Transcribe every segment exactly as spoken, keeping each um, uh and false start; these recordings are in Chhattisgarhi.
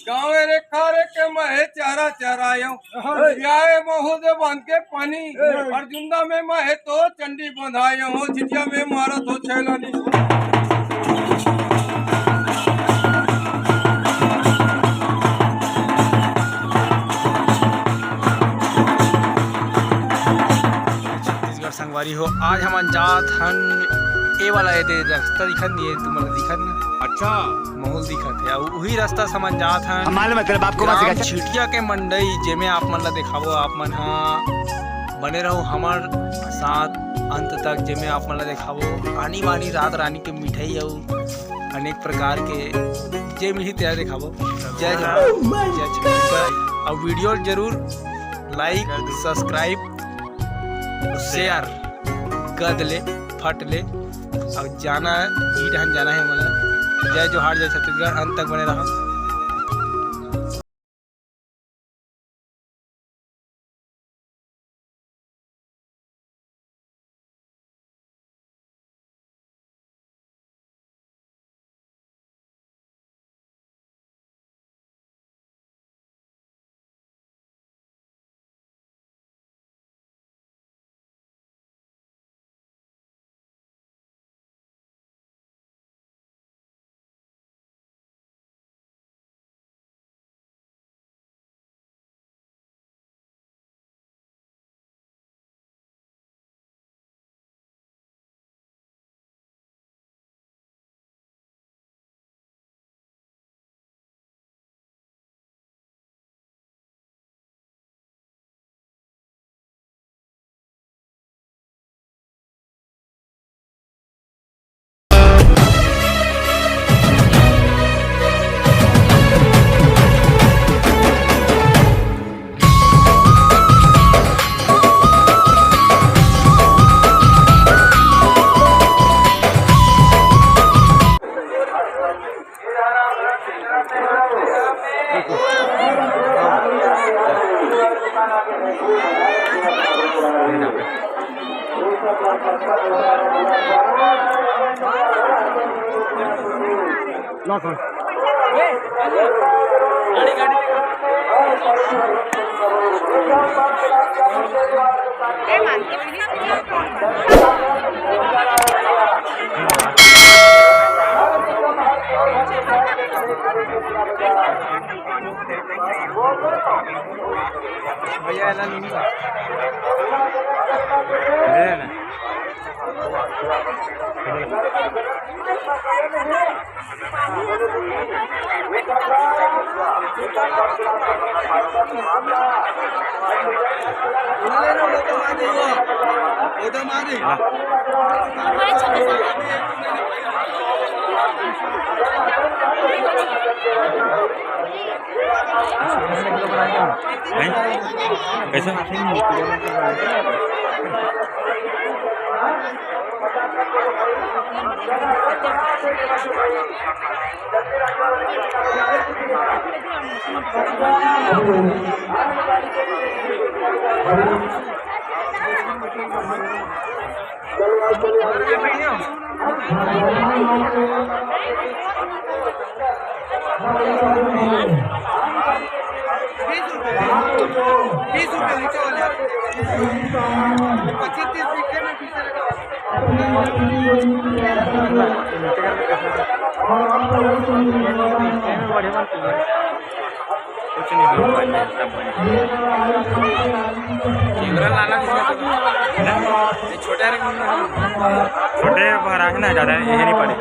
गाँव रे खारे के मैं चारा चरायो, आए महू दे बांध के पानी, और जुंदा में मैं तो चंडी बंधायो, झिटिया में मारा तो छैलानी। छत्तीसगढ़ संगवारी हो, आज हमन जात हन ए वाला, ए दे रास्ता दिखत नहीं है तुमन ला, दिखत ना? अच्छा। महू ल दिखत है, अउ उही रास्ता से हमन जात हन। हम मालूम है, तेरे बाप को मत गांव सिखा। झिटिया के मंडई, जेमे आप मन ला देखाबो, आप मन हा बने रहो हमर साथ अंत तक, जेमे आप मन ला देखाबो आनी बानी रात रानी के मिठाई अउ अनेक प्रकार के जे मिलही तेला देखाबो। जय जोहार, जय छत्तीसगढ़। अउ video जरूर like, subscribe, share कर ले, फट ले। अउ जाना है, ई डहन जाना है हमन ला। जय जोहार, जय छत्तीसगढ़, अंत तक बने रहो। भैया, ऐला नहीं। हैं? कैसे? बीस रुपए, बीस रुपए नीचे वाले। पच्चीस तीस लिखे में पीछे लगा। कुछ नहीं हो पाएगा, सब बने। कैमरा लाना किसका? ये छोटा रे, छोटे भरा है ना, ज्यादा ये नहीं पड़े।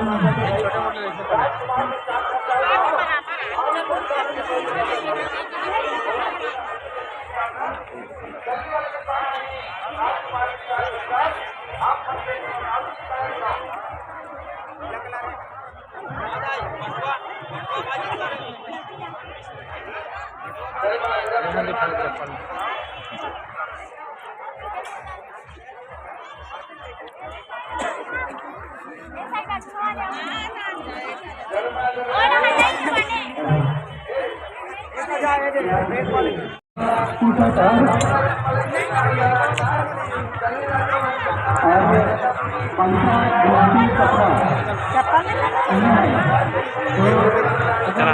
चला।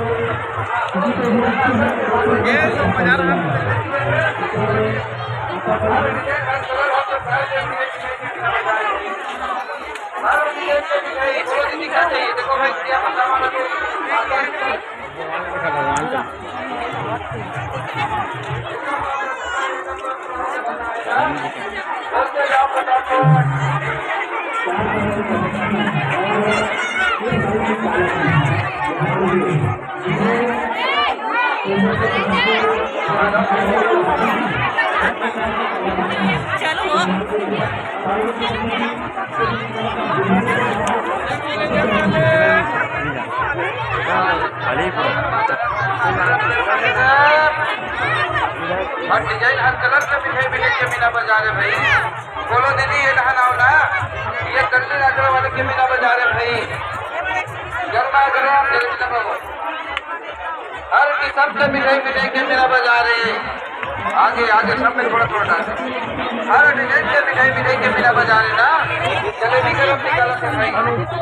चलो। हर डिजाइन, हर कलर के मिठाई मिले के मीना बाजार हे भाई। बोलो दीदी, ये कहाँ नाम ना? ये दल्ली राजरा वाले के मीना बाजार हे भाई। गरमा गरम जलेबी ना बाबू। हर किस्म के मिठाई मिठाई के मीना बाजार हे। आगे, आगे सब में थोड़ा, थोड़ा डाल। हर डिजाइन के मिठाई मिठाई के मीना बाजार हे ना। जलेबी गरम निकाला था भाई।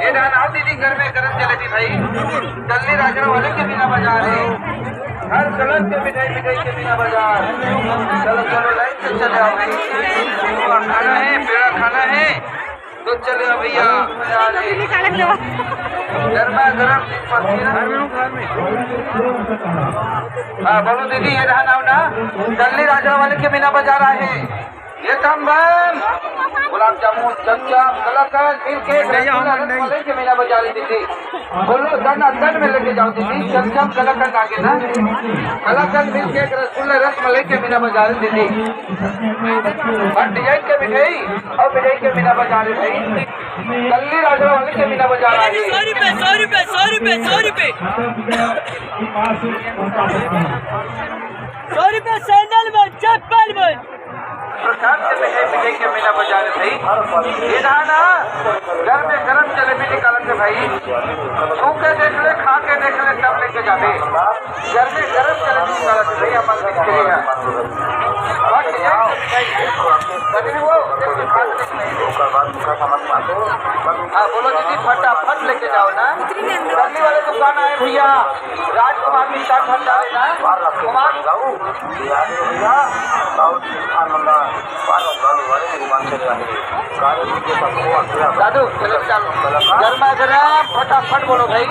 ये डाल आओ दीदी, गरमे गरम जलेबी भाई। दल्ली राजरा वाले के मीना बाजार हे। हर कलर के मिठाई मिठाई के मीना बाजार। चलो, चलो, लाइन से चले आओ भाई। खाना है, पेड़ा खाना है। तो चले भैया, गरमा गरम पसीना। हाँ, बोलो दीदी, ये रहा नाम ना, दल्ली राजरा वाले के मीना बाजार हे। ये तम बम, गुलाब जामुन, चमचम, कलाकंद, मिल्क केक, रसगुल्ला, रसमलाई के मीना बाजार हे दीदी। बोलो, दन दन में लेके जाओ दीदी, चमचम, कलाकंद आगे ना, कलाकंद, मिल्क केक, रसगुल्ला, रसमलाई के मीना बाजार हे दीदी। हर डिजाइन के मिठाई अउ मिठाई के मीना बाजार हे भाई। दल्ली राजरा वाले के मीना बाजार हे। सौ रुपए, सौ रुपए, सौ रुपए, सौ रुपए। सौ रुपए सैंडल में, चप्पल में। प्रसाद के मिठाई मिठाई के मीना बाजार हे भाई। ये ना ना, गरमे गरम जलेबी निकालत हे भाई। छू के देख ले, खा के देख ले, तब लेके जाबे। गरमे गरम जलेबी निकालत हे भैया, अपन बिक्री हे। बट ये, कभी वो, हाँ, बोलो दीदी, फटाफट लेके जाओ ना। दल्ली वाले दुकान आए भैया, राजकुमार मिष्ठान भंडार हे ना, कुमार। दादू, चलो, चलो। गरमा गरम, फटाफट बोलो भाई।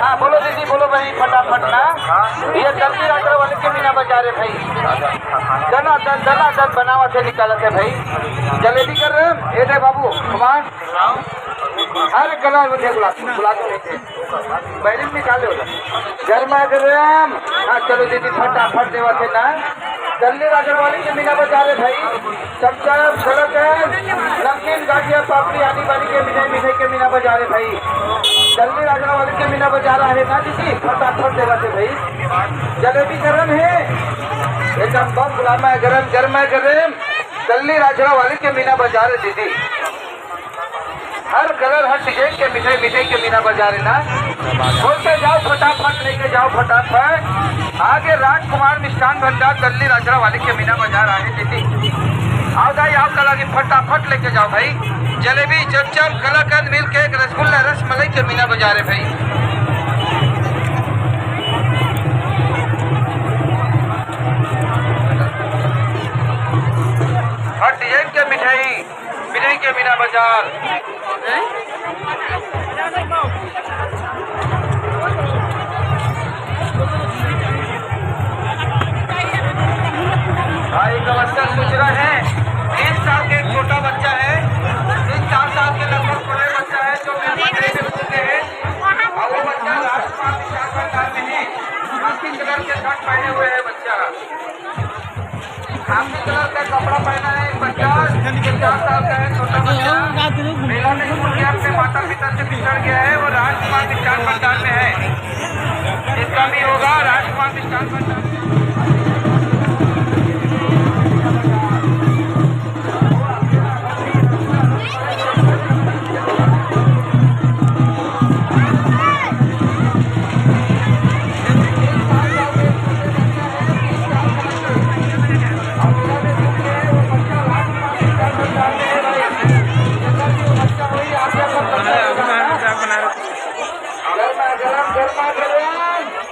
हाँ, बोलो दीदी, बोलो भाई, फटाफट ना। ये दल्ली राजरा वाले के मीना बाजार हे भाई। दना दन, दना दन बनावत हे, निकालत हे भाई। जलेबी गरम, ये दे बाबू, कुमार। हर कलर में गुलाब, गुलाब जामुन। बैलून निकाले होला। गरमा गरम। हाँ, चलो दीदी, फटाफट देवत हे ना। दल्ली राजरा वाले के मीना बाजार हे भाई। चमचम, कलाकंद, नमकीन, गाठिया, पापड़ी, आनी बानी के मिठाई, मिठाई के मीना बाजार हे भाई। दल्ली राजरा वाले के मीना बाजार हे ना दीदी, फटाफट देवत हे भाई। जलेबी गरम हे, एकदम बम गुलाब जामुन गरम, गरमा गरम। दल्ली राजरा वाले के मीना बाजार हे दीदी। हर कलर, हर डिजाइन के मिठाई, मिठाई के मीना बाजार हे ना। बोलते जाओ फटाफट, लेके जाओ फटाफट। आगे राजकुमार मिष्ठान भंडार दल्ली राजरा वाले के मीना बाजार हे दीदी। आओ दाई, आओ कला की फटाफट लेके जाओ भाई। जलेबी, चमचम, कलाकंद, मिल्क केक, रसगुल्ला, रसमलाई के मीना बाजार हे भाई। हर डिजाइन के मिठाई, मिठाई के मीना बाजार। हाँ, एक आवश्यक सूचना हे, तीन साल के एक छोटा बच्चा हे, तीन चार साल के लगभग छोटे बच्चा हे, जो मेरे बच्चे के स्कूल के हे, अउ वो बच्चा राजकुमार विशाल भंडार में हे, जो पिंक कलर के शर्ट पहने हुए हे बच्चा। खाकी कलर का कपड़ा पहना है एक बच्चा, चार साल का है छोटा बच्चा। मेला में स्कूल के अपने माता पिता से बिछड़ गया है, वो राजकुमार विशाल भंडार में है। जिसका भी होगा, राजकुमार विशाल भंडार। गरमा गरम, गरमा गरम।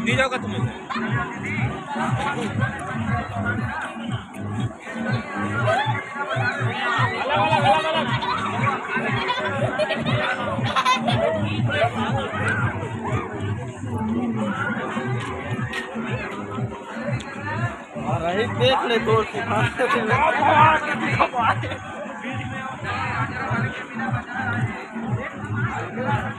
नहीं जाओगा तुम। रही, देख ले, गोल से